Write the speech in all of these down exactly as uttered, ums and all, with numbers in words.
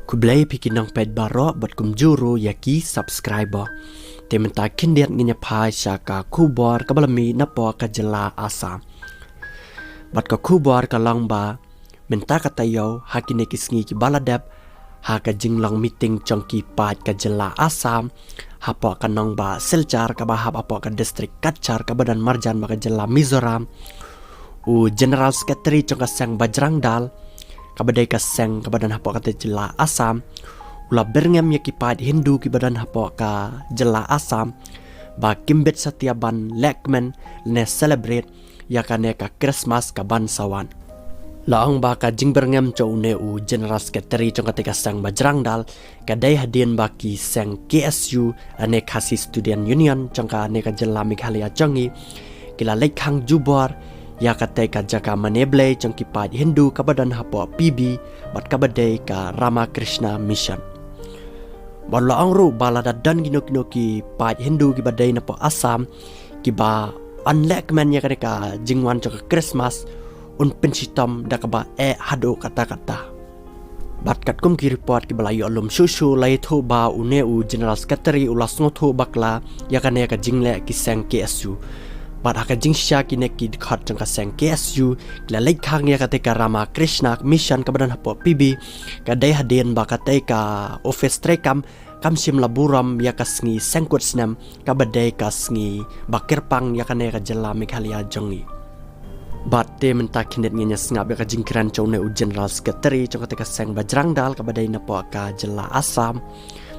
Khublei phi ki nongpeit baroh bad kumjuh ruh ïa ki subscriber. Te mynta khyndiat ngin ïa phai sha ka khubor kaba la mih napoh ka jylla Assam. Bad ka khubor ka long ba mynta ka taïew ha kine ki sngi kiba la dep, ha ka jinglong meeting jong ki paid ka jylla Assam hapoh ka nongbah Silchar kaba hap hapoh ka district Cachar kaba don marjan bad ka jylla Mizoram, u General Secretary jong ka seng Bajrang Dal kaba dei ka seng kaba don hapoh ka jylla Assam u la byrngem ïa ki paid Hindu kiba don hapoh ka jylla Assam ba kim bit satia ban lehkmen ne celebrate ïa kane ka Christmas kaban sa wan. La ong ba ka jingbyrngem jong une u General Secretary jong kata ka seng Bajrang Dal ka dei hadien ba ki seng K S U ne Khasi Student Union jong kane ka jylla Meghalaya jong ngi ki la leit khang jubor ïa kata ka jaka mane blei jong ki paid Hindu kaba don hapoh P B bad kaba dei ka Ramakrishna Mission. Bad la ong ruh ba lada don kino kino ki paid Hindu kiba dei napoh Assam kiba yn lehkmen ïa kane ka jingwan jong ka Christmas, un pynshitom da kaba eh haduh katta katta. Bad katkum ki report kiba la ïoh lum shuh shuh la ïathuh ba une u General Secretary u la sngewthuh bakla ïa kane ka jingleh ki seng K S U. Bad ha ka jingshisha kine ki dkhot jong ka seng K S U ki la leit khang ïa kata ka Ramakrishna Mission kaba don hapoh P B ka dei hadien ba kata ka office treikam kam shym la burom ïa ka sngi seng kut snem kaba dei ka sngi ba kyrpang ïa kane ka jylla Meghalaya jong ngi. Bad te mynta khyndiat ngin ïa sngap ïa ka jingkren jong une u General Secretary jong kata ka seng Bajrang Dal kaba dei napoh ka jylla Assam.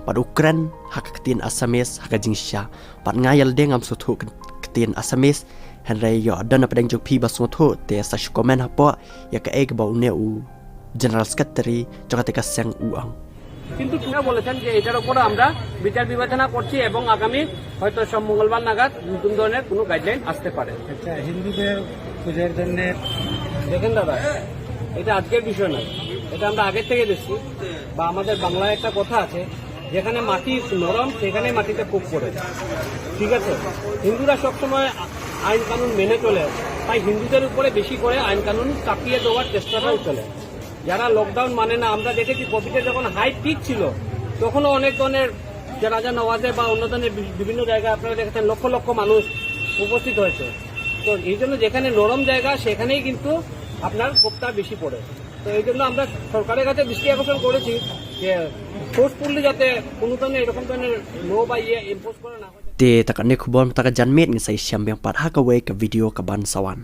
Bad u kren ha ka ktien Assamese ha ka jingshisha. Bad nga ïa lade ngam sngewthuh ktien Assamese, hynrei ïoh don napdeng jong phi ba sngewthuh te sa shu comment hapoh ïa kaei kaba une u General Secretary jong kata ka seng u ong. কিন্তু তারা বলেছেন যে এটার উপরে আমরা বিচার বিবেচনা করছি এবং আগামী হয়তো সব মঙ্গলবার নাগাদ নতুন ধরনের কোনো গাইডলাইন আসতে পারে। আচ্ছা, হিন্দুদের পুজোর জন্য দেখেন দাদা, এটা আজকের বিষয় নয়, এটা আমরা আগের থেকে দেখছি। বা আমাদের বাংলায় একটা কথা আছে, যেখানে মাটি নরম সেখানে মাটিতে পোক পড়ে। ঠিক আছে, হিন্দুরা সবসময় আইন কানুন মেনে চলে, তাই হিন্দুদের উপরে বেশি করে আইন কানুন চাপিয়ে দেওয়ার চেষ্টাটাও চলে। যারা লকডাউন মানে না, আমরা দেখেছি কোভিডের যখন হাই পিক ছিল, তখনও অনেক ধরনের জানাজা নওয়াজে বা অন্য ধরনের বি- বিভিন্ন জায়গায় আপনারা দেখেছেন লক্ষ লক্ষ মানুষ উপস্থিত হয়েছে। তো এই জন্য যেখানে নরম জায়গা সেখানেই কিন্তু আপনার ক্ষোভটা বেশি পড়ে। তো এই জন্য আমরা সরকারের কাছে দৃষ্টি আকর্ষণ করেছি যে ফোর্সফুলি যাতে কোনো ধরনের এরকম ধরনের লো বা ইয়ে ইম্পোজ করা না হয়। Te ta kane khubor mynta ka janmiet ngin sa ïashem biang pat ha kawei ka video kaban sa wan.